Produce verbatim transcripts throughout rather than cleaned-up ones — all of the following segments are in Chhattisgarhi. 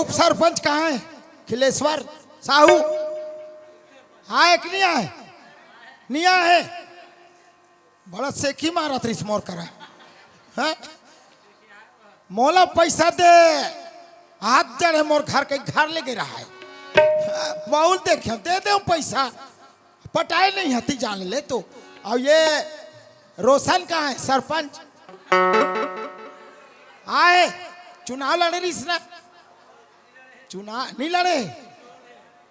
उप सरपंच कहाँ है? खिलेश्वर साहू आए कि नहीं आए? नहीं आए। बड़ा सेकी मारत रहिस मोर करा। हाँ? मोला पैसा दे, हाथ जड़े मोर घर के घर ले गे रहा है। मौल देखे, दे दे पैसा, पटाए नहीं हती जान ले तो। अब ये रोशन कहाँ है सरपंच? आए, चुनाव लड़े रहिस ना, चुनाव नहीं लड़े,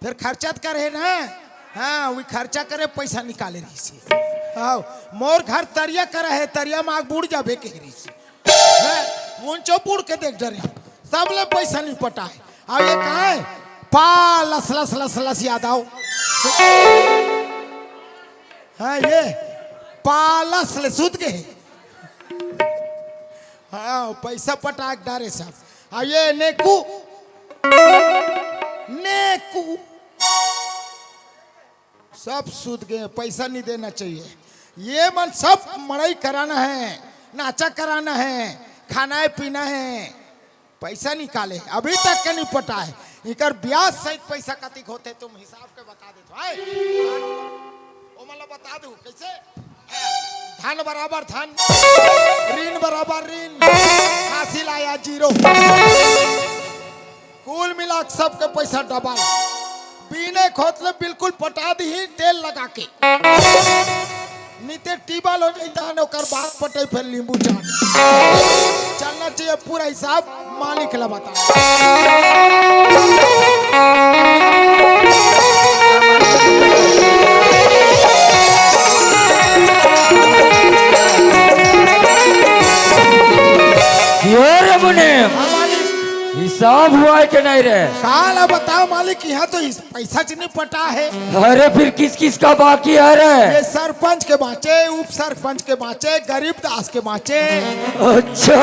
फिर खर्चा त करे ना। हाँ, वही खर्चा करे, पैसा निकाले रहिस। हाँ, मोर घर तरिया करा है, तरिया में आग बूड़ जाबे कह रहिस। हाँ, मुंचो बूड़ के देख डरे, सब ले पैसा नहीं पटाए। अब ये कहा है, पा लस लस लस लस यादव। हाँ, ये पालस ले सुत गए। हाँ, पैसा पटाक डारे सब। अब ये नेकू, नेकू, सब सुत गए, पैसा नहीं देना चाहिए। ये मन सब मड़ई कराना है, नाचा कराना है, खाना है, पीना है, पैसा निकाले, अभी तक के नहीं पटाए। इकर ब्याज सहित पैसा कतिक होते, तुम हिसाब के बता देते हो। आए? ओ मतलब बता दू कैसे? धन बराबर धन, ऋण बराबर ऋण, हासिल आया जीरो। कुल मिला के सबके पैसा डबल। बीने खोतले बिल्कुल पटा दी तेल लगा के। निते टीबल हो जाता है, ओकर बाद पटे फिर नींबू चाट। चलना चाहिए पूरा हिसाब मालिक ला बता। ये रे मुनीम, हाँ मालिक। हिसाब हुआ है कि नहीं रे? काला बताओ मालिक, यहाँ तो इस पैसा च नहीं पटा है। अरे फिर किस किस का बाकी है रे? ये सरपंच के बाँचे, उप सरपंच के बाँचे, गरीब दास के बाँचे। अच्छा,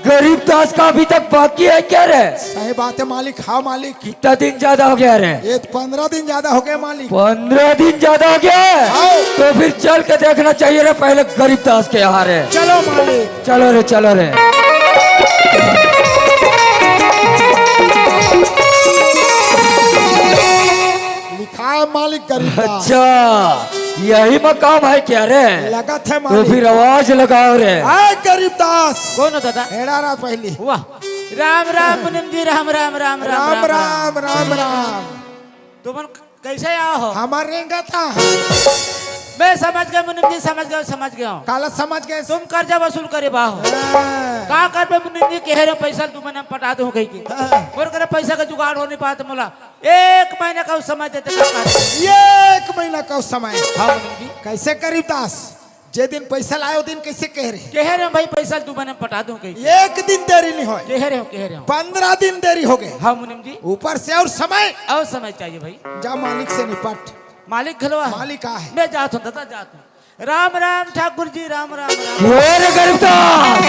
गरीब दास का अभी तक बाकी है क्या रे? सही बात है मालिक। हाँ मालिक। कितना दिन ज्यादा हो गया रे? ये तो पन्द्रह दिन ज्यादा हो गया मालिक। पन्द्रह दिन ज्यादा हो गया? हाँ। तो फिर चल के देखना चाहिए रे पहले गरीब दास के यहाँ रे। चलो मालिक। चलो रे, चलो रे। लिखा है मालिक गरीब दास। अच्छा, यही मकाम है क्या रे? लगत है तो मालिक। फिर आवाज लगाओ रे। आए गरीब दास। कौन हो दादा? हेड़ा रहा पहली। वाह, राम राम मुनीम जी, राम राम राम राम राम राम। राम राम। तुमन कैसे आए हो? हमार रेंगा था। मैं समझ गए मुनीम जी, समझ गए, समझ गए। काला समझ गए। तुम कर्जा वसूल करे बा हो। हाँ। का करबे मुनीम जी, कहे रहे पैसा तुमन हम पटा दूं कह के। हाँ। मोर करे पैसा का जुगाड़ हो नहीं पात मोला। एक महीना का समय देते का कहते? एक महीना का समय। हाँ मुनीम जी। कैसे गरीब दास? जे दिन पैसा लाए, वो दिन कैसे कह रहे? कह रहे हो भाई, पैसा तुमन हम पटा दूं कह के। एक दिन देरी नहीं होए। कह रहे हो, कह रहे हो। पन्द्रह दिन देरी हो गए। हाँ मुनीम जी। ऊपर से और समय। और समय चाहिए भाई। जा मालिक से निपट। मालिक घलो है। मालिक का है? मैं जात हूँ दादा, जात हूँ। राम राम ठाकुर जी, राम राम राम। ये रे गरीब दास,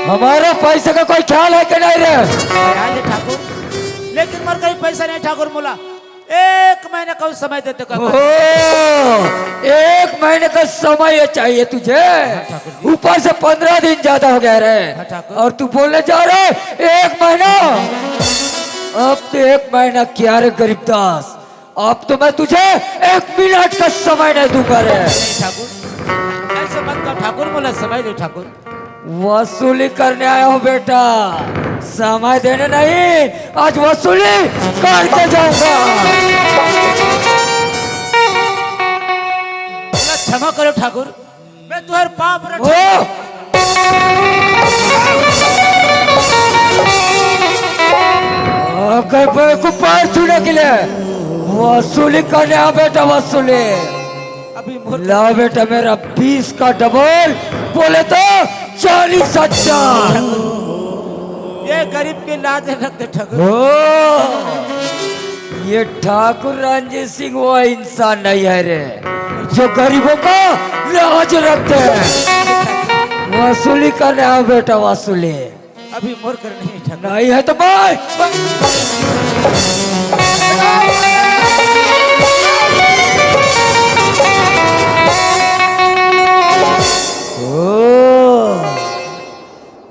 हमारे पैसे का कोई ख्याल है कि नहीं रे? ख्याल है ठाकुर, लेकिन मोर करीब पैसा नहीं ठाकुर मोला। एक महीने का समय देते का। ओहो, एक महीने का समय ये चाहिए तुझे? हाँ, ठाकुर जी। ऊपर से पन्द्रह दिन ज्यादा हो गया रे। हाँ, ठाकुर। और तू बोलने जा रहा है एक महीना। अब तो एक महीना क्या रे गरीब दास, अब तो मैं तुझे एक मिनट का समय नहीं दूंगा रे। नहीं ठाकुर, ऐसे मत कहो ठाकुर, मोला समय दो ठाकुर। वसूली करने आया हूँ बेटा, समय देने नहीं, आज वसूली करके जाऊंगा। मोला क्षमा करो ठाकुर, मैं तुम्हारे पाप रख ओ! अगर बेवकूफ पैर छूने के लिए वसूली करने आ बेटा, वसूली। अभी मोर ला बेटा, मेरा बीस का डबल, बोले तो चालीस हजार। ये गरीब के लाज रख दे ठाकुर। ओ! ये ठाकुर रणजीत सिंह वो इंसान नहीं है रे, जो गरीबों का लाज रखते हैं। वसूली करने आओ बेटा, वसूली। अभी मोर कर नहीं ठाकुर। नहीं है तो मैं ओ,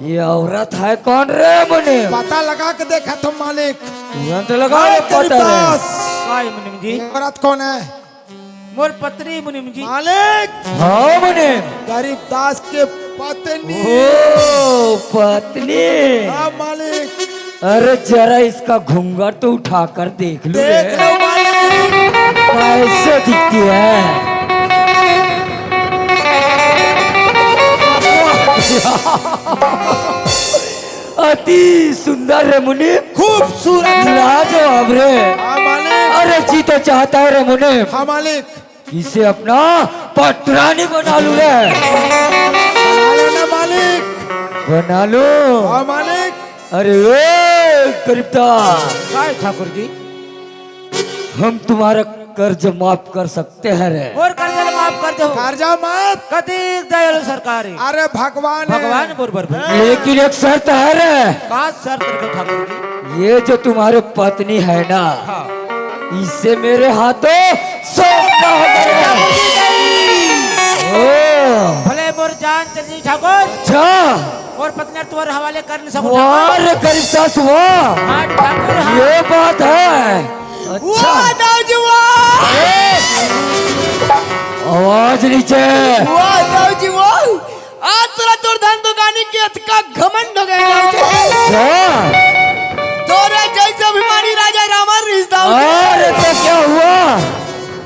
ये आओ। औरत है कौन रे मुनीम? पता लगा के देखा तो मालिक। तुरंत लगा रे पता रे। गरीबदास। काय मुनीम जी? ये औरत कौन है? मोर पत्नी मुनीम जी। मालिक। हाँ मुनीम। गरीबदास के पत्नी। ओ पत्नी। हाँ मालिक। अरे जरा इसका घूंघट तो उठाकर देख लो देख रे। लो मालिक। कैसे दिखती है? अति सुंदर रे मुनीम। खूबसूरत। लाजवाब रे। हाँ मालिक। अरे जी तो चाहता है रे मुनीम। हाँ मालिक। इसे अपना पटरानी बना लूं रे। बना लो ना मालिक। बना लो। हाँ मालिक। अरे ओ गरीबदास। काय ठाकुर जी? हम तुम्हारा कर्ज माफ कर सकते हैं रे। मोर कर्जा माफ कर दो। कर्जा माफ। कतिक दयालु सरकार हे। अरे भगवान हे। भगवान बरोबर। लेकिन एक शर्त है रे। का शर्त रखो ठाकुर जी? ये जो तुम्हारे पत्नी है ना, हाँ। इसे मेरे हाथों सौंपना होगा। ओ। भले मोर जान चली ठाकुर। अच्छा। मोर पत्नी तुम्हारे हवाले कर नहीं सकूं वाह ठाकुर। रे गरीबदास वाह। हाँ ठाकुर हाँ। ये बात है। अच्छा। वाह दाऊ जी वाह। ए, आवाज नीचे। वाह दाऊ जी वाह। आज तोला तोर धन दुकानी के अतका घमंड हो गए दाऊ जी। अच्छा। तोरे जैसे अभिमानी राजा रावण रिस दाऊ जी। अरे तो क्या हुआ?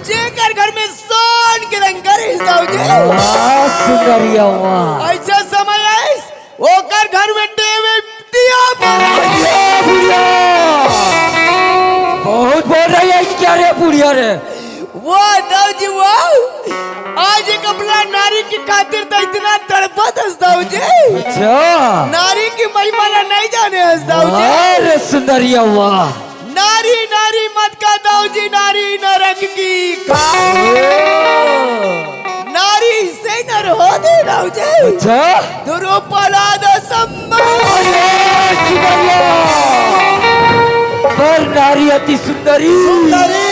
जेकर घर में सोन के लंगर रिस दाऊ जी। वाह सुंदरिया वाह। ऐसा समय है ओकर घर में टेवे दिया बरा। ये बुढ़िया। बहुत बोल रही है क्या रे बुढ़िया रे? वाह दाऊ जी वाह। आज एक अपना नारी की खातिर तो इतना तड़पत हस दाऊ जी। अच्छा। नारी की महिमा ला नहीं जाने हस दाऊ जी। वाह रे सुंदरिया वाह। नारी नारी मत का दाऊ जी नारी नरक की का। ओ। नारी से नर हो दे दाऊ जी। अच्छा। दुरुपराध सम्मान। अरे सुंदरिया। पर नारी अति सुंदरी। सुंदरी।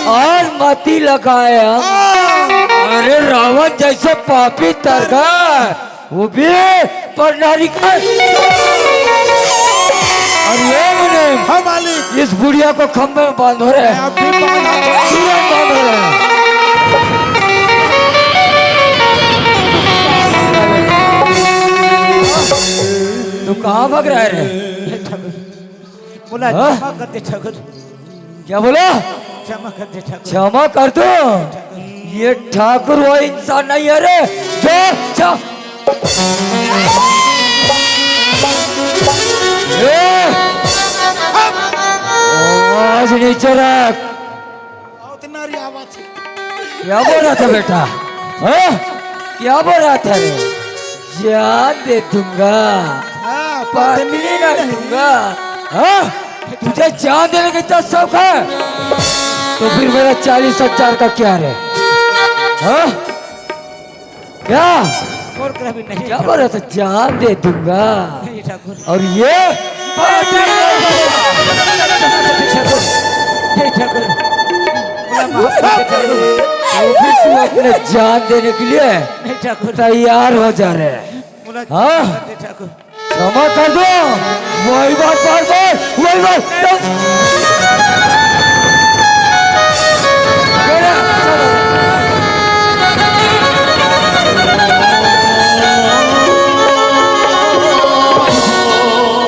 और मति लगाया। हाँ। अरे रावण जैसे पापी तरगा। वो भी पर नारी का। और ये मुनीम, हाँ मालिक। इस बुढ़िया को खंभे में बांधो रे। मैं अभी बांधा तो। तुरंत बांधो रे। तू कहाँ भाग रहा है रे? बोला हाँ? क्षमा कर दे ठाकुर। क्या बोला? क्षमा कर दे ठाकुर। क्षमा कर दो। ये ठाकुर वो इंसान नहीं है रे। जा, जा। ए! आवाज नीचे रख। बहुत नारी आवाज है। क्या बोल रहा था बेटा? हाँ? क्या बोल रहा था रे? जान दे दूंगा। हाँ, पत्नी पत्नी ना नहीं। दूंगा। हाँ? तुझे जान देने का इतना शौक है? तो फिर मेरा चालीस हजार का क्या रे? हाँ? क्या? और कभी नहीं क्या ठाकुर। बोल रहा था? जान दे दूंगा। नहीं ठाकुर। और ये हे ठाकुर, हे ठाकुर, बोला माफ कर दे ठाकुर। अभी तू अपने जान देने के लिए नहीं ठाकुर। तैयार हो जा रहे हैं। बोला हाँ? माफ कर दे ठाकुर। क्षमा कर दो। वही बात बार बार, वही बात।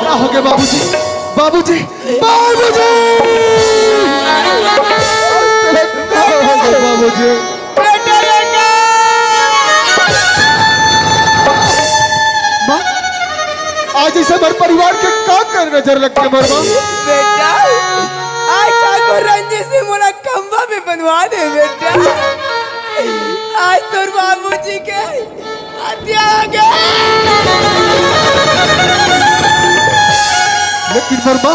का हो गया बाबूजी? बाबूजी, बाबूजी! का हो गया बाबूजी? बेटा, बेटा! माँ, आज इसे हमारे परिवार के का कर नजर लग के मरवा? बेटा, आज ठाकुर रंजीत सिंह मोला खंभा में बनवा दे बेटा। आज तोर बाबूजी के हत्या हो गया। लेकिन मरवा,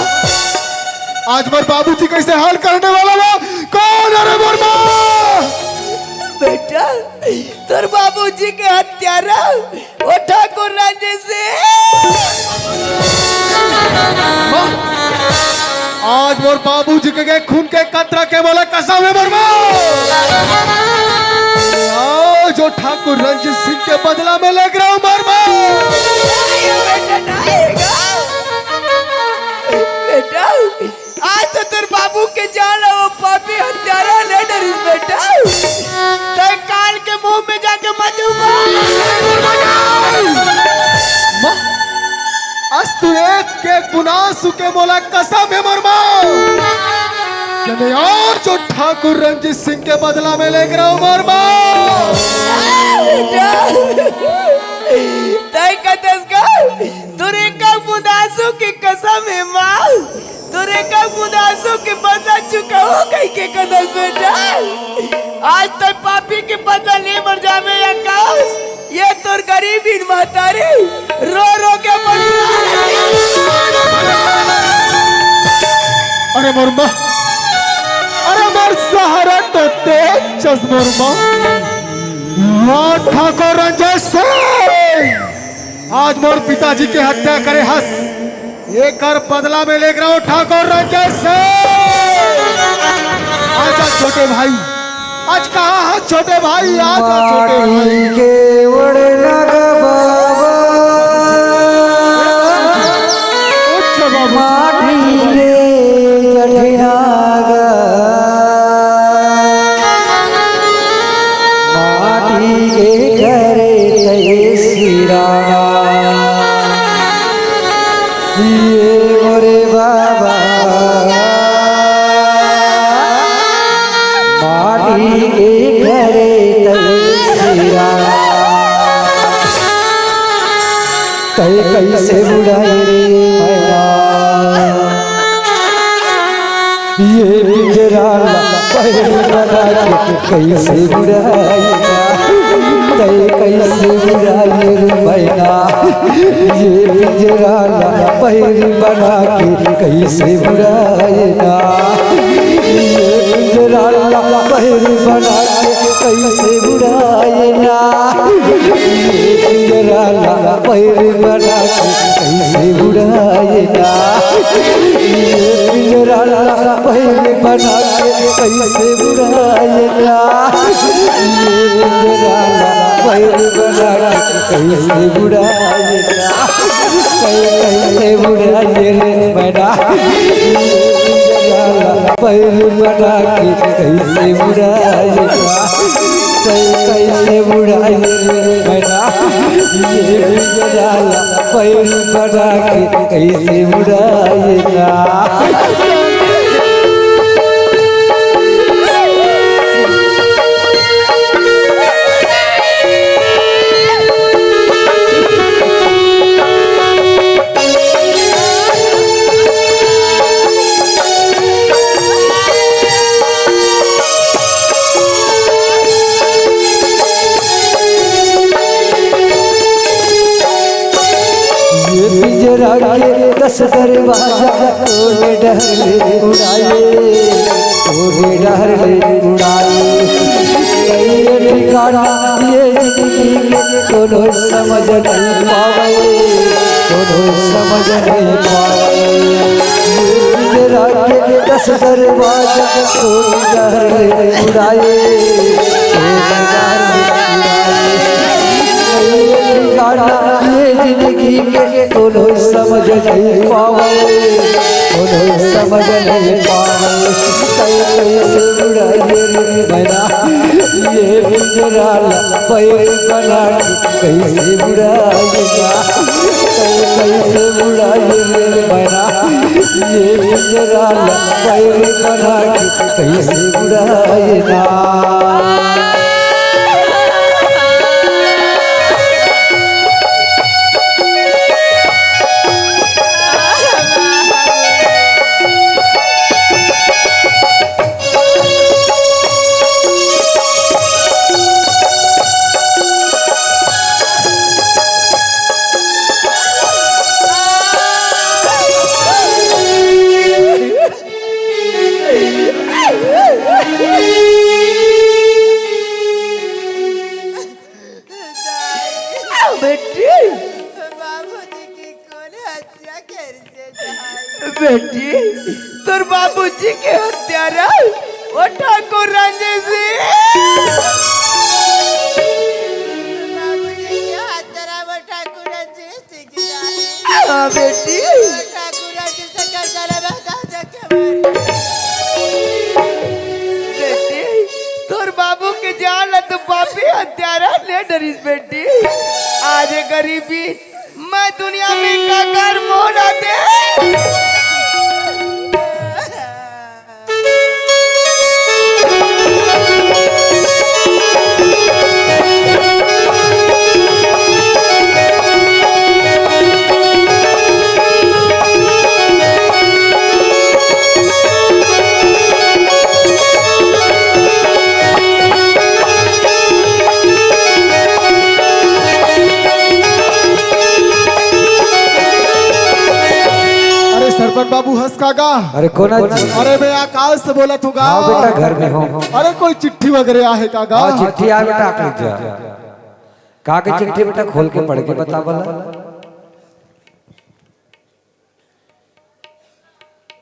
आज मोर बाबूजी कैसे हाल करने वाला बा? कौन है रे मरवा? बेटा, तोर बाबूजी के हत्यारा वो ठाकुर रंजीत सिंह। माँ, आज मोर बाबूजी के गए खून के कतरा के मोला कसम है मरवा। आज वो ठाकुर रंजीत सिंह के बदला में लेके रहा हूँ मरवा। नहीं बेटा, नहीं। तोर बाबू के जान ला वो पापी हत्यारा ले डरिस बेटा। तैं काल के मुंह में जाके मत उबा। माँ, आज तू एक एक बुनासू के मोला कसम हे मोर माँ। चले और जो ठाकुर रंजीत सिंह के बदला में लेके रहो मोर माँ। तैं कथस का? तोर एक बुनासू के कसम हे माँ। तोर एक बुनासू के बदला चुकाहूं कहिके कथस बेटा। आज तैं पापी के बदला ले बर जाबे आकाश। ये तोर गरीबहिन महतारी रो रो के अपन अरे मोर माँ, अरे मोर सहारा तो तैं हस मोर माँ। वाह ठाकुर रंजीत सिंह, आज मोर पिताजी के हत्या करे हस, एकर बदला में लेके रहो ठाकुर रंजीत सिंह। आजा छोटे भाई, आज कहाँ हस छोटे भाई, आजा छोटे भाई। माटी के ओढ़ना गा बाबा, उठ बाबू। माटी के चढ़ना गा, माटी के घरे तैं सिराना। ये मोरे बाबा, माटी के घरे तैं सिराना। तैं कइसे बुढ़ाए रे मैना, ये पिंजरा ला पहिली बना के कइसे बुढ़ाए ना। तैं कइसे बुढ़ाए रे मैना, ये पिंजरा ला पहिली बना के कइसे बुढ़ाए ना। ये पिंजरा ला पहिली बना के कइसे बुढ़ाए ना। ये पिंजरा ला पहिली बना के कइसे बुढ़ाए ना। ये पिंजरा ला पहिली बना के कइसे बुढ़ाए ना। ये पिंजरा ला पहिली बना के कइसे बुढ़ाए ना। कइसे बुढ़ाए रे मैना। ये पिंजरा ला पहिली बना के कइसे बुढ़ाए ना। कइसे बुढ़ाए रे मैना। ये पिंजरा ला पहिली बना के कइसे बुढ़ाए ना। ये पिंजरा के दस दरवाजा तोरे डहर ले उड़ाए, तोरे डहर ले उड़ाए। कइये ठिकाना ये जिंदगी के कोनो समझ नहीं पावे, कोनो समझ नहीं पावे। ये पिंजरा के दस दरवाजा तोरे डहर ले उड़ाए, तोरे डहर ले उड़ाए। ये ठिकाना ये जिंदगी के कोनो समझ नहीं पावे, कोनो समझ नहीं पावे। कइसे बुढ़ाए रे मैना, ये पिंजरा ला पहिली बना के कइसे बुढ़ाए ना। कइसे बुढ़ाए रे मैना, ये पिंजरा ला पहिली बना के कइसे बुढ़ाए ना। बेटी। बाबूजी की कोन हत्या कर दे जाए? बेटी, तोर बाबूजी के हत्यारा वो ठाकुर रंजीत सिंह। बाबूजी के हत्यारा वो ठाकुर रंजीत सिंह की जाए। हाँ बेटी। वो ठाकुर रंजीत सिंह का जरा बता दे के मारे। डरिस बेटी, आज गरीबी मैं दुनिया में काकर मोला दे। अरे सरपंच बाबू हंस का गा। अरे कोन जी? अरे मैं आकाश से बोलत हूँ गा। हाँ बेटा, घर में हूँ। अरे कोई चिट्ठी वगैरह आहे का गा? हाँ, चिट्ठी आए बेटा, आके जा। का के चिट्ठी बेटा, खोल के पढ़ के बता भला।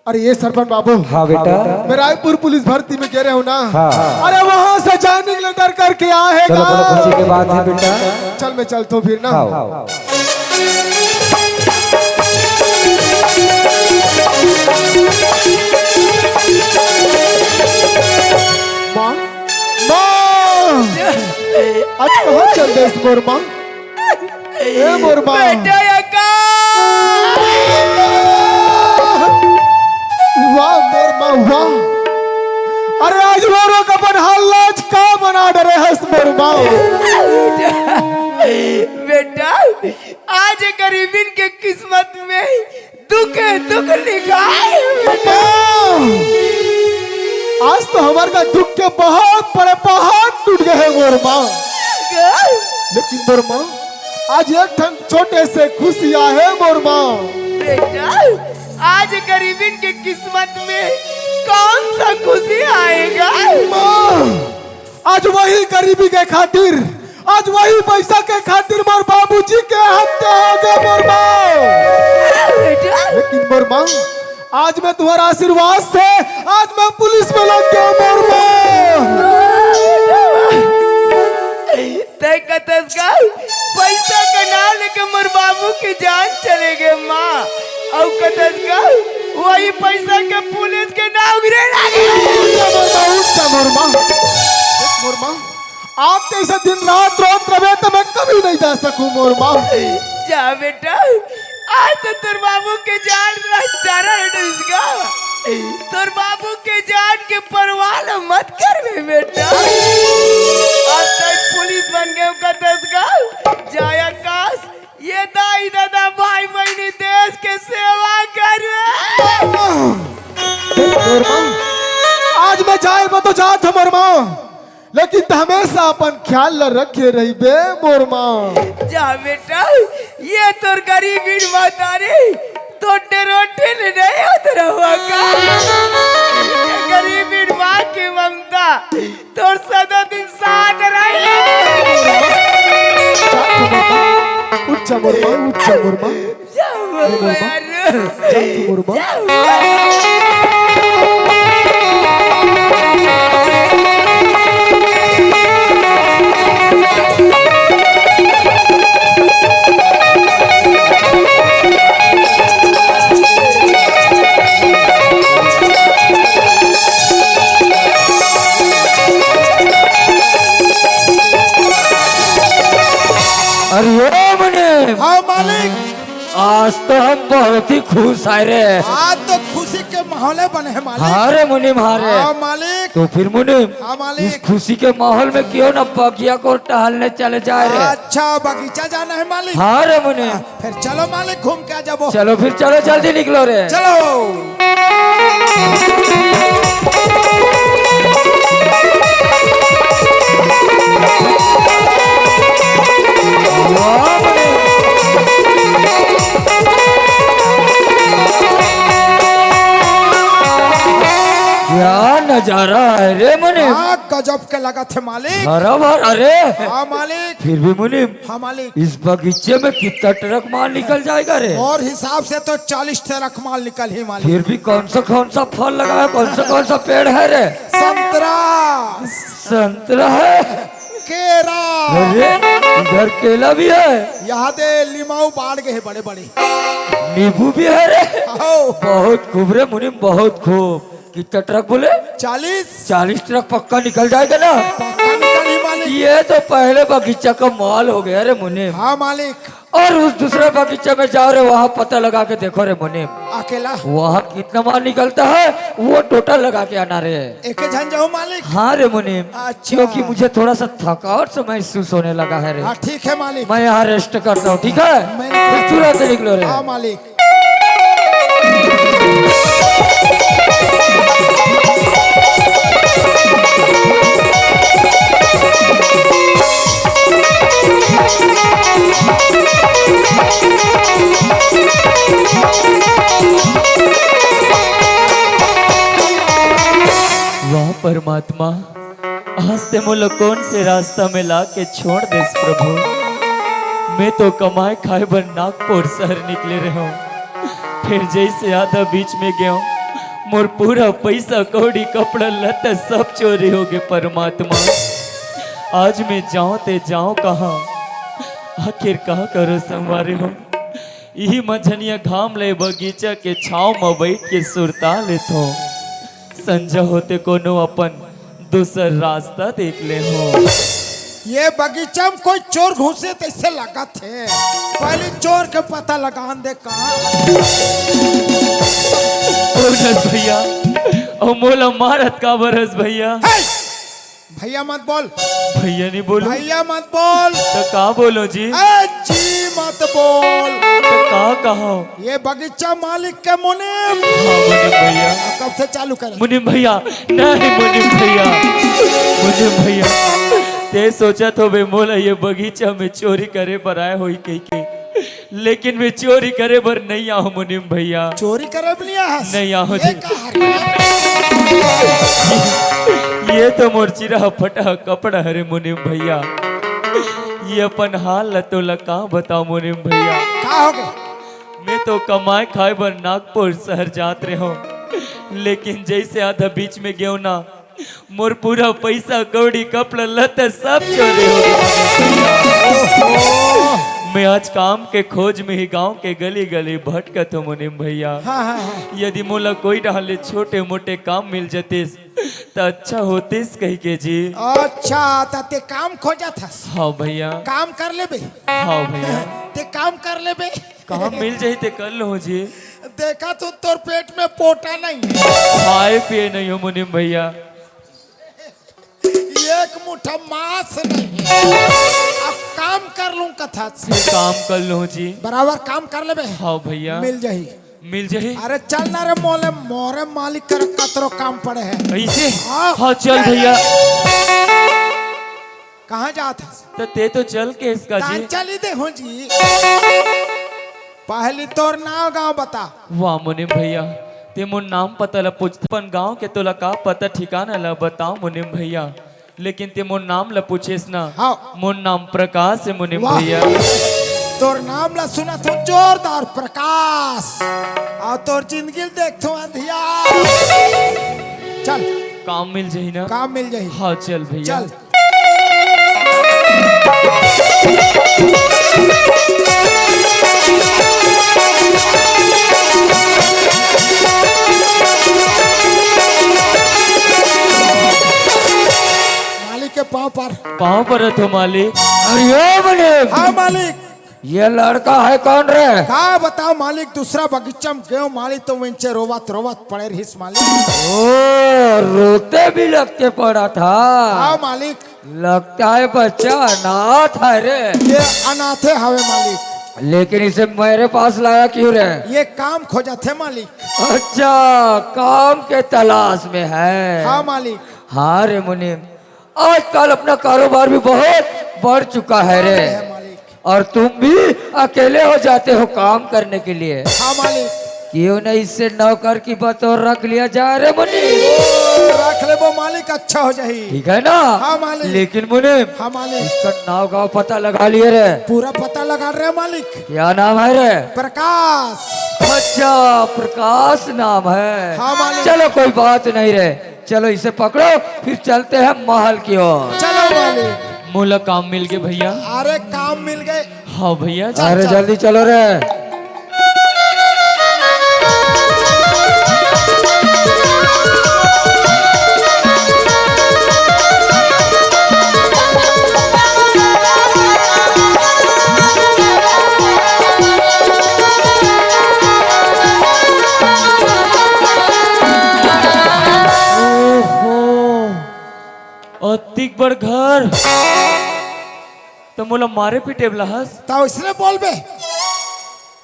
अरे ये सरपंच बाबू, हाँ बेटा। मैं रायपुर पुलिस भर्ती में गे रहे हूँ ना। हाँ। अरे वहाँ से ज्वाइनिंग लेटर करके आए चलो, गा। बड़ा खुशी की बात है बेटा। चल मैं चलता हूँ फिर ना। हाँ। माँ, माँ, आज कहाँ चल देस मोर माँ? ए मोर माँ। बेटा, ये का? वाह मोर माँ, वाह। अरे आज मोरो का अपन हाल आज का बना डरे हस मोर माँ। बेटा, आज गरीबन के किस्मत में दुखे दुख लिखाए बेटा। आज तो हमर का दुख के बहुत बड़े पहाड़ टूट गए हैं मोर माँ। लेकिन मोर माँ, आज एक ठन छोटे से खुशी आहे मोर माँ। बेटा, आज गरीबन के किस्मत में कौन सा खुशी आएगा? माँ, आज वही गरीबी के खातिर, आज वही पैसा के खातिर मोर बाबूजी के हत्या हो गया मोर माँ। बेटा। लेकिन मोर माँ, आज मैं तुम्हारा आशीर्वाद से, आज मैं पुलिस में लग गया मोर माँ। तय कतस का पैसा का नाम लेके मोर बाबू के जान चले गए माँ। अउ कतस का वही पैसा के पुलिस के नौकरी लागे। उठ जा मोर माँ, उठ जा मोर माँ। देख मोर माँ, आप तो ऐसे दिन रात रोत रहे तो मैं कभी नहीं जा सकूं मोर माँ। जा बेटा, आज तो तोर बाबू के जान रास्ता रह इसका। तोर बाबू के जान के परवाह ल मत करबे बेटा। आज तक पुलिस बन गए कतस का। जाया काश, ये दाई दादा भाई बहनी देश के सेवा करबे। मोर माँ, आज मैं जाए मैं तो जात हूँ मोर माँ, लेकिन त हमेशा अपन ख्याल ल रखे रहिबे मोर माँ। जा बेटा, ये तोर गरीबीन महतारी तोटे रोटी ले नहीं उतरवा का। ये गरीबीन माँ की ममता तोर सदा दिन साथ रही। उठ जा मोर माँ, उठ जा मोर माँ। जा मोर माँ। जा तू मोर माँ। अरे ओ मुनीम। हाँ मालिक। आज तो हम बहुत ही खुश आए रे। आज तो खुशी के माहौल बने है मालिक। हाँ रे मुनीम, हाँ रे। हाँ मालिक। तो फिर मुनीम, हाँ मालिक। इस खुशी के माहौल में क्यों ना बगिया को टहलने चले जाए रे। अच्छा, बगीचा जाना है मालिक। हाँ रे मुनीम। फिर चलो मालिक, घूम के आ जाबो। चलो फिर, चलो जल्दी निकलो रे। चलो। क्या नजारा है रे मुनीम। हाँ, गजब के लगत है मालिक। हरा भरा रे। हाँ मालिक। फिर भी मुनीम, हाँ मालिक। इस बगीचे में कितना ट्रक माल निकल जाएगा रे? मोर हिसाब से तो चालीस ट्रक माल निकल ही मालिक। फिर भी कौन सा कौन सा फल लगा है, कौन सा कौन सा पेड़ है रे? संतरा। संतरा है? केरा। अरे, इधर केला भी है। यहाँ दे लिमाऊ बाढ़ गए हैं बड़े बड़े। नींबू भी है रे। आओ। बहुत खूब रे मुनीम, बहुत खूब। कितना ट्रक बोले? चालीस। चालीस ट्रक पक्का निकल जाएगा ना? पक्का निकल ही, मालिक। ये तो पहले बगीचा का माल हो गया रे मुनीम। हाँ, मालिक। और उस दूसरे बगीचे में जाओ रे, वहाँ पता लगा के देखो रे मुनीम। अकेला? वहाँ कितना माल निकलता है, वो टोटल लगा के आना रे। एक झन जाओ, मालिक। हाँ रे मुनीम। अच्छा। क्योंकि मुझे थोड़ा सा थकावट से महसूस होने लगा है रे। हाँ, ठीक है, मालिक। मैं यहाँ रेस्ट करता हूँ, ठीक है? मैं निकलता हूँ। तुरंत निकलो रे। हाँ, मालिक। वाह परमात्मा, आज ते मोला कौन से रास्ता में ला के छोड़ देस प्रभु। मैं तो कमाए खाए बर नागपुर शहर निकले रहे हूँ, फिर जैसे आधा बीच में गयो, मोर पूरा पैसा कौड़ी कपड़ा लत्ता सब चोरी हो गए परमात्मा। आज मैं जाऊँ ते जाऊँ कहाँ, आखिर का करो संगवारी हो। इही मझनिया घाम ले बगीचा के छाव म बैठ के सुरता लेथो। संझा होते कोनो अपन दूसर रास्ता देख ले हो। ये बगीचा में कोई चोर घुसे तैसे लगत हे। पहले चोर के पता लगान दे कहाँ। ओ रस भैया, ओ मोला मारत काबर हस भैया? हे! भैया मत बोल। भैया नहीं बोलूं? भैया मत बोल। तो का बोलो जी? ए जी मत बोल। तो का कहो? ये बगीचा मालिक के मुनीम। हाँ, मुनीम भैया। कब से चालू करे? मुनीम भैया, नहीं मुनीम भैया, मुनीम भैया, ते सोचत होबे मोला ये बगीचा में चोरी करे बर आए होही कहिके, लेकिन मैं चोरी करे बर नहीं आहो मुनीम भैया। चोरी करे बर नहीं आहा? नहीं आहो ये जी। का हरे? ये तो मोर चिरा फटा कपड़ा हरे मुनीम भैया। ये अपन हाल ल तोला का बताओ मुनीम भैया। का हो गए? मैं तो कमाए खाए बर नागपुर शहर जात रहे हूँ, लेकिन जैसे आधा बीच में गयो ना, मोर पूरा पैसा कौड़ी कपड़ा लत्ता सब चोरी हो गए। मैं आज काम के खोज में ही गांव के गली गली भटकत हूँ मुनीम भैया। हाँ, हाँ, हाँ। यदि मोला कोई डहार ले छोटे मोटे काम मिल जतिस त अच्छा होतिस कहिके जी। अच्छा, त ते काम खोजत हस? हाँ भैया। काम कर लेबे? हाँ भैया। ते काम कर लेबे? कहाँ मिल जाही ते कर लूँ जी। देखा तो तोर पेट में पोटा नहीं है। खाए पिए नहीं हो मुनीम भैया। एक मुट्ठा मांस नहीं है। अब काम कर लूं कथा से। काम कर लूं जी। बराबर काम कर लेबे। हाँ भैया। मिल जाही। मिल जाही। अरे चल ना रे मोले, मोरे मालिक कर कतरो काम पड़े है। ऐसे? हाँ। हाँ, चल भैया। कहाँ जात हस? त ते तो चल के इसका जी। चली दे हो जी। पहली तोर नाव गांव बता। वाह मुनीम भैया, ते मोर नाम पता ला पूछत, अपन गांव के तोला का पता ठिकाना ला बताओ मुनीम भैया, लेकिन ते मोर नाम ला पूछेस ना। हाँ। मोर नाम प्रकाश है मुनीम वाह। भैया। तोर नाम ला सुनत हो जोरदार प्रकाश, अउ तोर जिंदगी ल देखत हो अंधियार। चल। काम मिल जाही ना? काम मिल जाही। हाँ, चल भैया। चल। मालिक के पाँव पर। पाँव परत हो मालिक। अरे ओ मालिक। हाँ मालिक। ये लड़का है कौन रे? का बताओ मालिक, दूसरा बगीचा में गयो मालिक, तो वहीं से रोवत रोवत पड़े रहिस मालिक। ओ, रोते भी लगते पड़ा था। हाँ मालिक। लगता है बच्चा अनाथ है रे। ये अनाथे हवे मालिक। लेकिन इसे मेरे पास लाया क्यों रे? ये काम खोजत हे मालिक। अच्छा, काम के तलाश में है। हाँ मालिक। हाँ रे मुनीम, आजकल अपना कारोबार भी बहुत बढ़ चुका है रे। है मालिक। और तुम भी अकेले हो जाते हो काम करने के लिए। हाँ मालिक। क्यों नहीं इससे नौकर की बतौर रख लिया जाए रे मुनीम? ओ, रख लेबो मालिक, अच्छा हो जाही। ठीक है ना? हाँ मालिक। लेकिन मुनीम, हाँ मालिक। इसका नाव गाँव पता लगा लिए रे। पूरा पता लगा रे मालिक। क्या नाम है रे? प्रकाश। अच्छा, प्रकाश नाम है। हाँ मालिक। चलो कोई बात नहीं रे, चलो इसे पकड़ो, फिर चलते हैं महल की ओर। चलो मालिक। मोला काम मिल गए भैया। अरे काम मिल गए। हाँ भैया। चल, अरे चल। जल्दी चलो रे। बड़ घर, त मोला मारे पीटे वाला हस। त ओइसने बोलबे।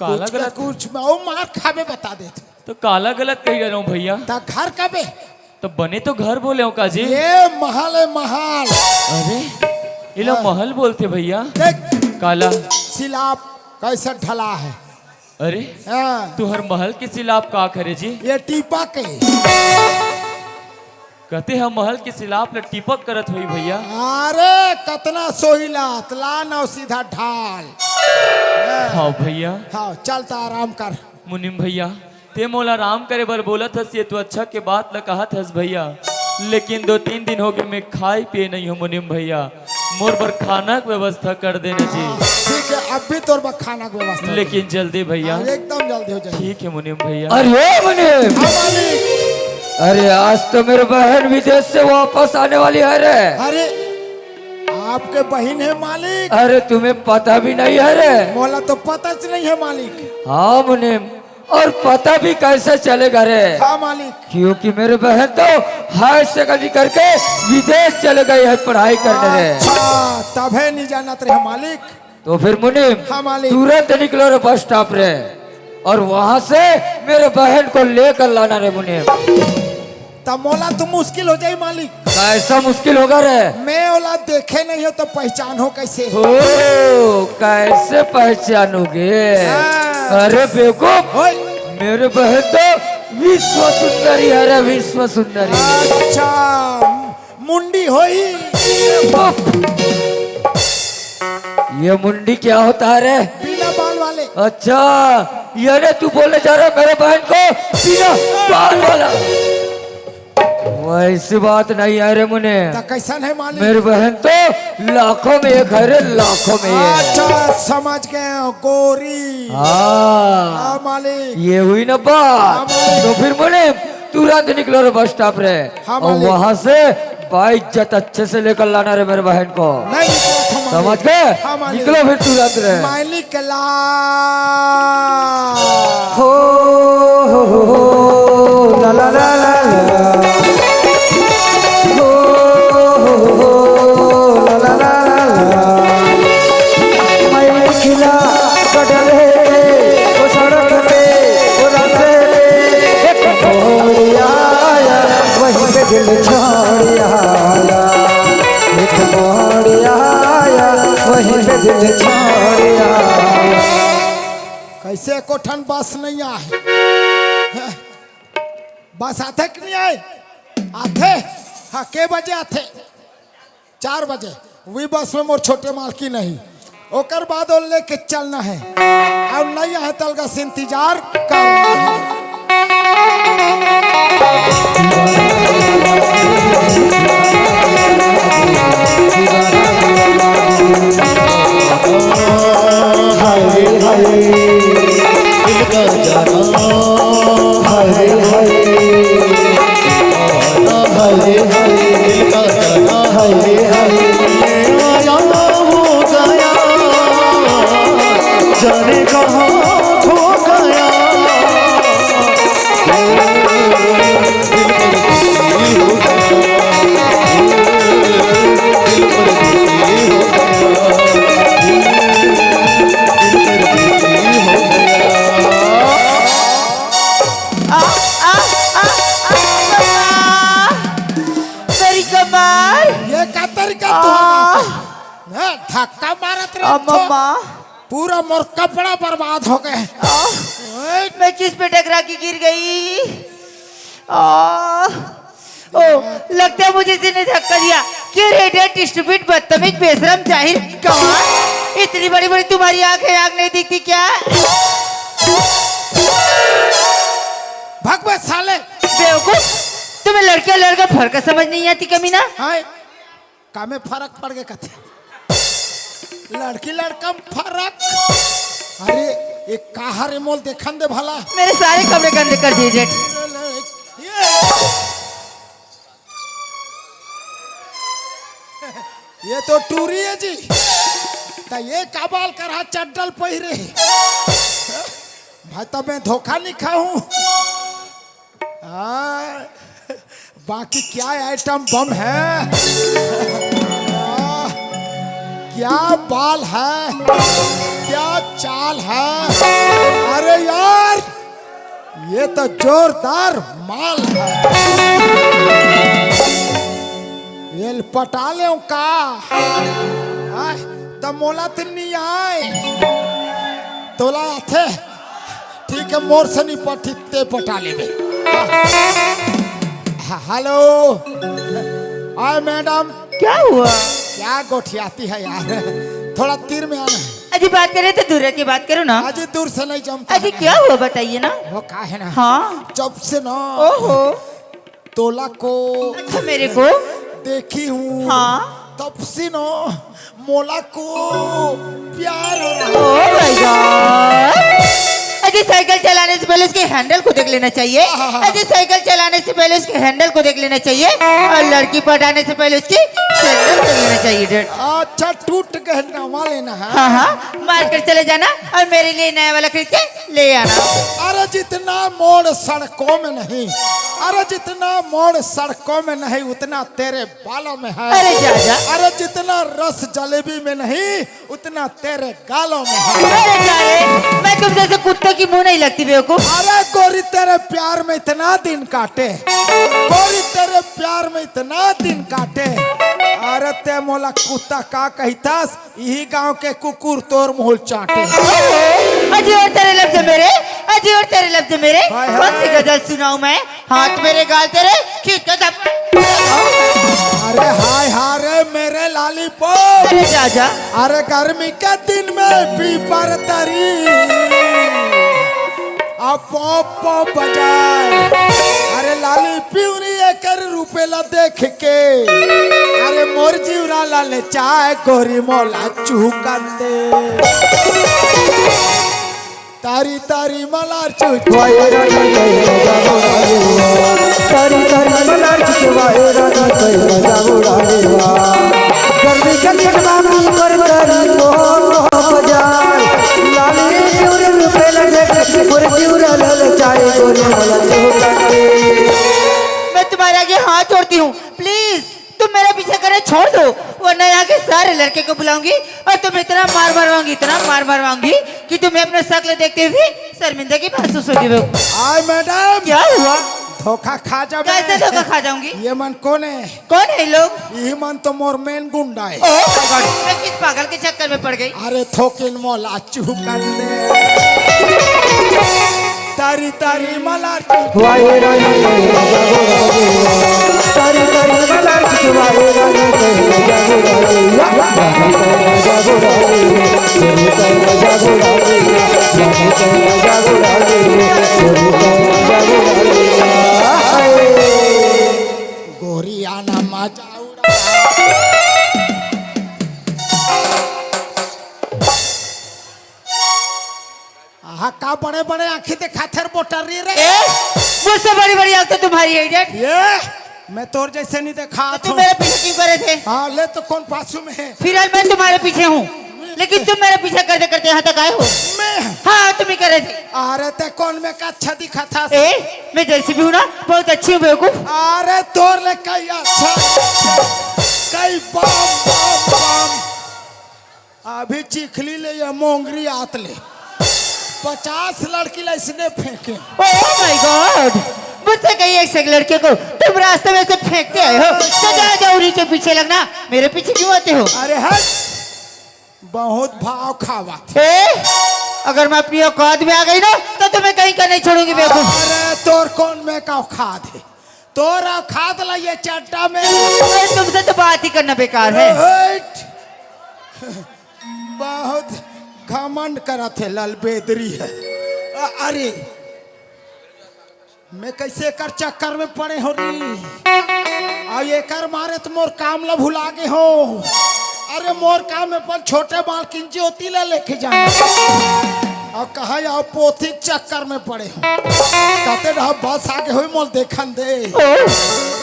काला कुछ के गलत कुछ, अउ मार खाबे, बता देत। त काला गलत कहि डरेंव भइया। त घर कबे? त बने तो घर बोले हंव का जी। ये महल हे, महल। अरे, एला हाँ। महल बोलथे भइया। देख। काला? सिलाप कइसे ढला हे। अरे, हाँ। तुंहर महल के सिलाप का करे जी? ये टीपक हे। कते ह महल के सिलाप ल टीपक करत होही भइया। अरे, कतना सोहिलत, ला नव सीधा ढाल। हाँ भइया। हाँ, चल त आराम कर। मुनीम भइया, तें मोला आराम करे बर बोलत हस, ये तो अच्छा के बात ल कहत हस भइया, लेकिन दो तीन दिन होगे मैं खाय पिये नइ हंव मुनीम भइया, मोर बर खाना के व्यवस्था कर देना जी। ठीक हे, अब भी तोर बर खाना के व्यवस्था। लेकिन जल्दी भइया। हाँ, एकदम जल्दी हो जाही। ठीक हे मुनीम भइया। अरे मुनीम, हाँ, मालिक। अरे, आज तो मेरी बहन विदेश से वापस आने वाली हे रे। अरे, आपके बहिन हे मालिक? अरे, तुम्हें पता भी नहीं हे रे? मोला तो पता च नहीं हे मालिक। हाँ मुनीम, अउ पता भी कइसे चलेगा रे? हाँ मालिक। क्योंकि मेरी बहन तो हायर सेकेंडरी करके विदेश चले गई हे पढ़ाई करने रे। अच्छा, तभे नइ जानत रहेंव मालिक। तो फिर मुनीम, हाँ मालिक। तुरंत निकलो रे बस स्टॉप रे, अउ वहां से मेरी बहन को लेकर लाना रे मुनीम। त मोला तो मुश्किल हो जाही मालिक। कइसे मुश्किल होगा रे? मैं ओला देखे नइ हंव त पहचानहूं कइसे? ओ, कइसे पहचानोगे? हाँ। अरे बेवकूफ, ओए। मेरी बहन तो विश्व सुंदरी हे रे, विश्व सुंदरी। अच्छा, मुंडी होही। ये मुंडी क्या होता है रे? बिना बाल वाले। अच्छा, ये रे तू बोलने जा रहा है मेरे बहन को बिना बाल वाला? वैसी बात नहीं है रे मुनीम। त कइसन हे मालिक? मेरी बहन तो लाखों में एक है रे, लाखों में एक। अच्छा, समझ गए, गोरी। हाँ। हाँ, मालिक। ये हुई ना बात। हाँ, मालिक। तो फिर मुनीम, तुरंत निकलो रे बस स्टॉप रे। हाँ, अउ मालिक। वहां से बाइज्जत अच्छे से लेकर लाना रे मेरे बहन को। नहीं निकलत हंव मालिक। समझ गए? हाँ, मालिक। निकलो फिर तुरंत रे। मालिक ला। हो, हो, हो, हो, ला, ला, ला, ला, ला। हो, हो, हो, हो, ला, ला, ला, ला, ला। मैं खिला बदले, वो सड़क पे, वो रास्ते पे, एक मोड़ आया, वहीं पे दिल छोड़ आया। एक मोड़ आया, वहीं पे दिल छोड़ आया। कइसे एको ठन बस नइ आय? बस आथे कि नइ आय? आथे। हाँ, के बजे आथे? चार बजे। वही बस में मोर छोटे मालकिन हे, ओकर बाद ओ लेके चलना हे। अउ नइ आय त अलगा से इंतजार करना हे। हाय, हाय, दिल का जाना, हाय, हाय। हाय, हाय, दिल का जाना, हाय, हाय। आया हो गया, जाने कहाँ खो गया। दिल परदेसी हो गया, दिल परदेसी हो गया, दिल, दिल परदेसी हो गया। आ, आ, आ, आ, आ, तेरी कमर। ये का तरीका तू आ। है? धक्का मारत रे आ, तो मम्मा। पूरा मोर कपड़ा बर्बाद हो गए। आ, ओए। मैं किस पे टकरा के गिर गई? आ, ओ, लगता है मुझे किसी ने धक्का दिया। क्यों रे डेट स्टूपिड बदतमीज बेशरम जाहिल गंवार, इतनी बड़ी बड़ी तुम्हारी आंखें, आंख नहीं दिखती क्या? भाग बे साले। बेवकूफ, तुम्हें लड़की और लड़का फर्क समझ नहीं आती कमीना। हाय, का में फरक पड़ गए कथे? लड़की लड़का में फरक? अरे, एक कहा रे मोल देखन दे भला। मेरे सारे कपड़े गंदे कर दिए जेठ। ये, ये तो टूरी है जी। त ये का बाल करहा चड्डल पहिरे? भाई, तब मैं धोखा नहीं खाऊं। हाँ, बाकी क्या आइटम बम है? क्या बाल है, क्या चाल है। अरे यार, ये तो जोरदार माल है। ये पटा ले का? आय, त मोला तो नहीं आय। तोला आथे? ठीक है, मोर से नहीं पटी, ते पटा लेबे। हाँ, हेलो। Hi madam. क्या हुआ? क्या गोठियाती है यार? थोड़ा तीर में आना। अजी, बात करे तो दूर रह के बात करो ना। अजी, दूर से नहीं जमता अजी, है। क्या हुआ, बताइए ना। वो का है ना? हाँ। जब से ना ओहो। तोला को अच्छा, मेरे को? देखी हूँ। हाँ। तब से ना मोला को प्यार हो रहा है। Oh my God। अजी, साइकिल चलाने से पहले उसके हैंडल को देख लेना चाहिए। हाँ, हाँ, हाँ। अजी, साइकिल चलाने से पहले उसके हैंडल को देख लेना चाहिए और लड़की पटाने से पहले उसकी सैंडल देख लेना चाहिए, डैड। अच्छा, टूट गए, नवा लेना है। हाँ, हाँ, मार कर चले जाना और मेरे लिए नया वाला खरीद के ले आना। अरे, जितना मोड़ सड़कों में नहीं, अरे, जितना मोड़ सड़कों में नहीं, उतना तेरे बालों में है। अरे जा, जा। अरे, जितना रस जलेबी में नहीं, उतना तेरे गालों में है। अरे जा रे, मैं तुम जैसे कुत्ते की मुंह नहीं लगती, बेवकूफ। अरे गोरी, तेरे प्यार में इतना दिन काटे, गोरी, तेरे प्यार में इतना दिन काटे। अरे ते मोला कुत्ता का कहितस, यही गांव के कुकुर तोर मुंह चाटे। अजी और तेरे लफ्ज मेरे, अजी और तेरे लफ्ज मेरे। हाय, कौन सी हाय। गजल सुनाऊं मैं? हाथ मेरे गाल तेरे, खींच के धप। अरे हाय हाय रे मेरे लॉलीपॉप। अरे जा, जा। अरे गर्मी के दिन में पीपर तरी आ पॉप पॉप बजाए। अरे लाली पिउरी एकर रूपेला देख के, अरे मोर जीवरा लाल चाय गोरी मोला चुहकन दे। तारी तारी मलार चुच। वायरा ना गए मजा उड़ाएगा। तारी तारी मलार चुच, वायरा ना गए मजा उड़ाएगा। गर्मी के दिन में पीपर तरी को बजाए। लाली चूड़ी पे लगे, मुर्गी उड़ा लल चाहे गोरी मला चुहकन दे। मैं तुम्हारे आगे हाथ जोड़ती हूँ, प्लीज। तुम मेरा पीछा करना छोड़ दो, वरना यहाँ के सारे लड़के को बुलाऊंगी और तुम इतना मार मरवाऊंगी, इतना मार मरवाऊंगी कि तुम्हें अपना शक्ल देखते हुए शर्मिंदगी महसूस होगी। Hi madam. क्या हुआ? धोखा खा जा। कैसे धोखा खा जाऊंगी? ये मन कौन है? कौन है ये लोग? ये मन तो मोर मेन गुंडा है। Oh my God, मैं किस पागल के चक्कर में पड़ गई? अरे थोकिन मोला चुहकन दे। तारी तारी मलार चुहकन दे। वाहे रानी के मजा उड़ा दे। तारी तारी मलार चुहकन दे। वाहे रानी के मजा उड़ा दे। मजा उड़ा दे। मजा उड़ा दे। मजा उड़ा दे। हाय। गोरिया ना मजा उड़ा। आहा, का बड़े बड़े आंखें दिखाथे रे बोटरी रे। ए, मुझसे बड़ी बड़ी आंख तो तुम्हारी है, इडियट। ये, मैं तोर जैसे नहीं देखा तो तुम मेरे पीछे क्यों करे थे? हाँ, ले तो कौन पाछू में है? फिलहाल मैं तुम्हारे पीछे हूँ, लेकिन तुम मेरे पीछे करते करते यहाँ तक आए हो। मैं? हाँ, तुम ही करे थे। अरे ते कौन में का अच्छा दिखा था? ए, मैं जैसी भी हूँ ना, बहुत अच्छी हूँ बेवकूफ। अरे तोर ले कई अच्छा, कई बम बम बम। अभी चिखली ले या मोंगरी आत ले, पचास लड़की ला इसने फेंके। Oh my God, मुझसे कई एक से एक लड़के को तुम रास्ते में से फेंकते आए हो, तो जा, जा उन्हीं के पीछे लगना, मेरे पीछे क्यों आते हो? अरे हट, बहुत भाव खावा थे। ए, अगर मैं अपनी औकात में आ गई ना, तो तुम्हें कहीं का नहीं छोड़ूंगी बेवकूफ। अरे तोर कौन में का औकात है? तोर औकात ला ये चड्डा में। अरे तुमसे तो बात ही करना बेकार है। हट। बहुत घमंड करत हे, ललबेदरी है। अ-, अरे, मैं कैसे एकर चक्कर में पड़े हो री? अउ एकर मारे तो मोर काम ला भुला गे हो। अरे, मोर काम में अपन छोटे मालकिन ज्योति ला लेके जाना। अउ कहा, आओ पोथी के चक्कर में पड़े हो। कहते रहा, बस आगे हुई, मोल देखन दे। ओ,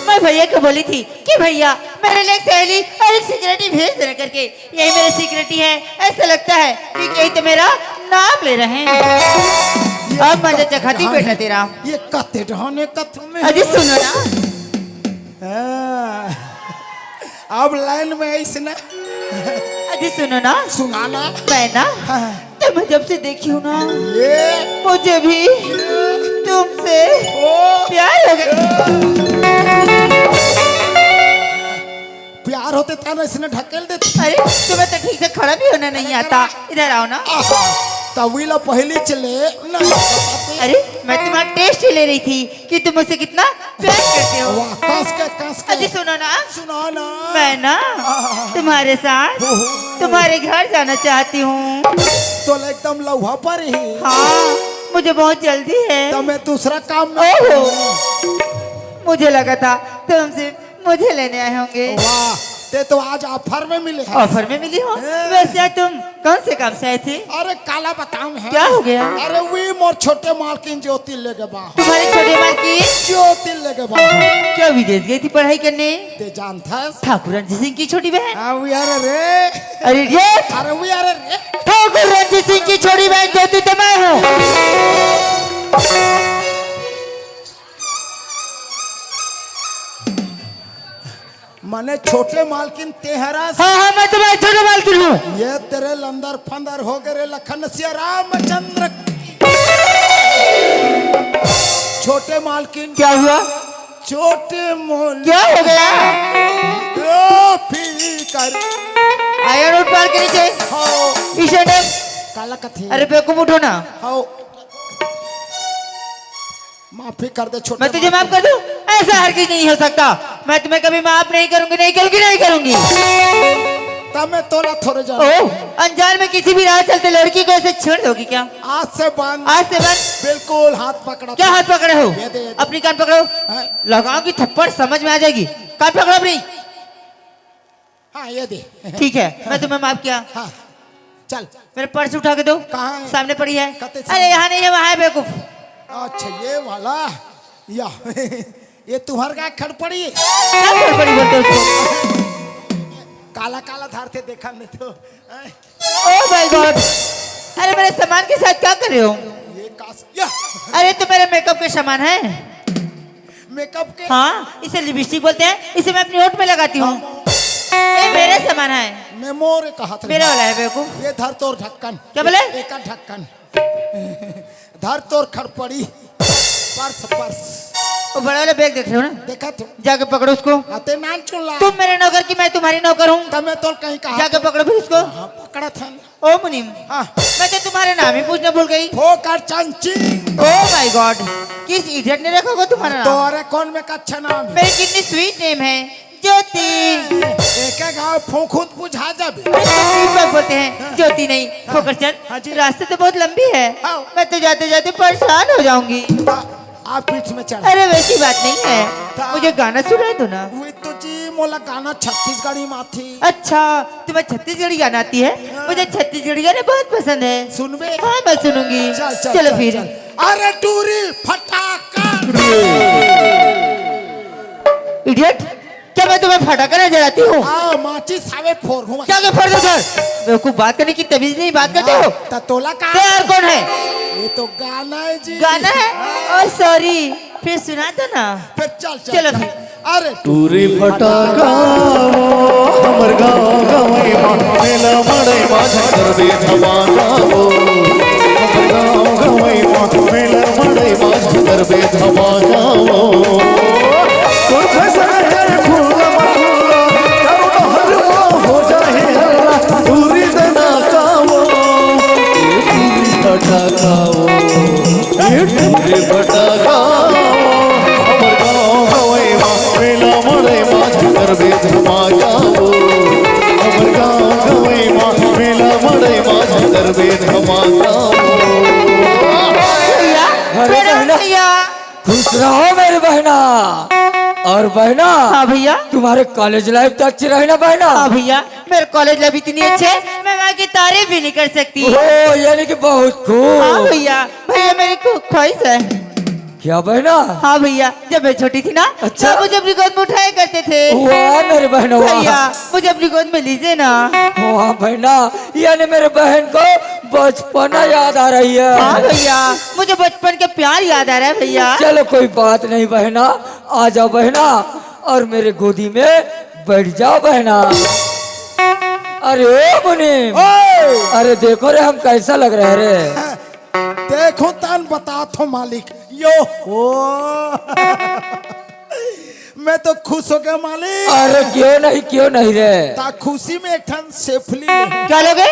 मैं भैया को बोली थी कि भैया, मेरे लिए एक थैली और एक सिगरेट ही भेज देना करके। यही मेरी सिक्योरिटी है। ऐसा लगता है कि कहीं तो मेरा नाम ले रहे हैं। अब मजा चखाती बेटा तेरा। ये कते डहाने कत में अजी सुनो ना। हाँ। अब लाइन में आइस ना। जी सुनो ना। सुना ना। मैं ना, हाँ। तुम्हें जब से देखी हूँ ना, ये मुझे भी तुमसे ओ प्यार हो गया। प्यार होते था ना, इसने ढकेल देते। अरे, तुम्हें तो ठीक से खड़ा भी होना नहीं आता। इधर आओ ना। तवी ला पहली चले ना। अरे, मैं तुम्हारा टेस्ट ही ले रही थी कि तुम मुझसे कितना प्यार करते हो। वाह, कस के, कस के। अजी सुनो ना, सुना ना। मैं ना तुम्हारे साथ, तुम्हारे घर जाना चाहती हूँ। तो एकदम लौहा पर ही। हाँ, मुझे बहुत जल्दी है। तो मैं दूसरा काम में ओहो, मुझे लगा था तुमसे मुझे लेने आए होंगे। वाह, ते तो आज ऑफर में मिले हैं। ऑफर में मिली हो? हैं। वैसे आज तुम कौन से काम से आए थे? अरे काला बताऊं है। क्या हो गया? अरे वी मोर छोटे मालकिन ज्योति लेगे बा। तुम्हारी छोटी मालकिन ज्योति लेगे बा। क्या विदेश गई थी पढ़ाई करने? ते जानथस? ठाकुर रणजीत सिंह की छोटी बहन। हाँ, वी अरे रे। अरे इडियट, अरे वी अरे रे। ठाकुर रणजीत सिंह की छोटी बहन ज्योति तो मैं हूँ। मने छोटे मालकिन तेहरा से हाँ हाँ, मैं तुम्हारी छोटी मालकिन हूँ। ये तेरे लंदर फंदर हो गए रे लखन सिया रामचंद्र। छोटे मालकिन क्या हुआ? छोटे मोल क्या हो गया? ओ फिकर। आया नोट पाल के नीचे। हाओ ईशान, काला कथे। अरे बेवकूफ उठो ना। हाओ माफी कर दे छोटे मैं तुझे माफ कर दूं? ऐसा हरगिज नहीं हो सकता। मैं तुम्हें कभी माफ नहीं करूंगी, नहीं करूंगी, नहीं करूंगी। तब मैं तोला थोड़े जा। ओ, अनजान में किसी भी राह चलते लड़की को ऐसे छेड़ दोगी क्या? आज से बंद। आज से बंद। बिल्कुल हाथ पकड़ा। क्या हाथ पकड़े हो? ये दे, ये दे। अपनी कान पकड़ो। हाँ। लगाऊंगी थप्पड़, समझ में आ जाएगी। कान पकड़ो अपनी। हाँ, ये दे। ठीक है, मैं तुम्हें माफ किया। हाँ, चल। मेरा पर्स उठा के दो। कहाँ है? सामने पड़ी है। कते अरे यहाँ नहीं है, वहाँ है बेवकूफ। अच्छा, ये वाला या ये तुम्हार का खड़ पड़ी। क्या खड़ पड़ी बोलते हो उसको? काला काला धार थे देखा नहीं तो। ओ माय गॉड, अरे मेरे सामान के साथ क्या कर रहे हो? ये कास या अरे तो मेरे मेकअप के सामान है। मेकअप के हाँ, इसे लिपस्टिक बोलते हैं, इसे मैं अपनी ओठ में लगाती हूँ। ये मेरे सामान है। मेमोरे कहा था। मेरे वाला है बेवकूफ। ये धर तोर ढक्कन। क्या बोले? एक ढक्कन। धर तोर खड़पड़ी। Purse purse. वो बड़ा वाला बैग देख रहे हो ना? देखा तो। जाके पकड़ो उसको। अते नान चुल्ला। तुम मेरे नौकर की मैं तुम्हारी नौकर हूँ। तब मैं तोर कहीं कहा। जाके पकड़ो भी उसको। हाँ, पकड़ा था। ओ मुनीम, हाँ। मैं तो तुम्हारे नाम ही पूछना भूल गई। फोकर चंचिंग। ओ माय गॉड, किस इडियट ने रखा होगा तुम्हारा नाम? तोरे कौन में का अच्छा नाम है? मेरी कितनी स्वीट नेम है, ज्योति। एक एक गाँव फूंकूत बुझा जाबे। इसको तीन बार बोलते हैं ज्योति नहीं, फोकरचंद। हाँ जी। रास्ते तो बहुत लंबी है, हाँ। मैं तो जाते जाते परेशान हो जाऊंगी। आप पीठ में चढ़। अरे वैसी बात नहीं है, हाँ। मुझे गाना सुना दो ना। वे तो जी मोला गाना छत्तीसगढ़ी माथी। अच्छा, तुम्हें छत्तीसगढ़ी गाना आती है? मुझे छत्तीसगढ़ी गाने बहुत पसंद है। सुनबे? हाँ, मैं सुनूंगी। चल, चल, चलो चल, फिर। चल। अरे टूरी फटाका। इडियट, क्या मैं तुम्हें फटाका नजर आती हूँ? आ माचिस हवे फोर घुमा। क्या के फोड़ दो सर? बेवकूफ, बात करने की तमीज नहीं, बात करते हो? त तोला का? तो यार कौन है? ये तो गाना है जी। गाना है? ओ सॉरी, फिर सुना दो ना। फिर चल, चल, चलो चल। फिर। अरे टूरी फटाका वो हमर गाँव गवई मा मेला मड़ई मा झंकर दे धमाका वो। हमर गाँव गवई मा मेला मड़ई मा झंकर दे धमाका वो। प्रोफेसर है खुल्ला मखुल्ला, चारों डहर मा हो जाए हल्ला, टूरी दना का वो। टूरी फटाका वो। ये टूरी फटाका, हमर गाँव गवई मा, मेला मड़ई मा, झंकर बे धमाका वो। हमर गाँव गवई मा, मेला मड़ई मा, झंकर बे धमाका वो। भैया, अरे मेरा बहना। भैया। खुश रहो मेरी बहना। और बहना, हाँ भैया। तुम्हारे कॉलेज लाइफ तो अच्छी रही ना बहना? हाँ भैया, मेरे कॉलेज लाइफ इतनी अच्छी है, मैं वहाँ की तारीफ भी नहीं कर सकती। ओ, यानी कि बहुत खूब। हाँ भैया, भैया मेरी खूब ख्वाहिश है। क्या बहना? हाँ भैया, जब मैं छोटी थी ना, अच्छा। तो मुझे अपनी गोद में उठाया करते थे। वाह मेरी बहना, वाह। भैया, मुझे अपनी गोद में लीजिए ना। वाह बहना, यानी मेरे बहन को बचपना याद आ रही है। हाँ भैया, मुझे बचपन के प्यार याद आ रहा है भैया। चलो कोई बात नहीं बहना, आ जाओ बहना और मेरे गोदी में बैठ जाओ बहना। अरे ओ मुनीम, ओए, अरे देखो रे, हम कैसा लग रहे हैं रे। देखो तन बता थो मालिक। यो, ओ। मैं तो खुश हो गया मालिक। अरे क्यों नहीं, क्यों नहीं रे। ता खुशी में एक ठन सेफली ले। क्या लोगे?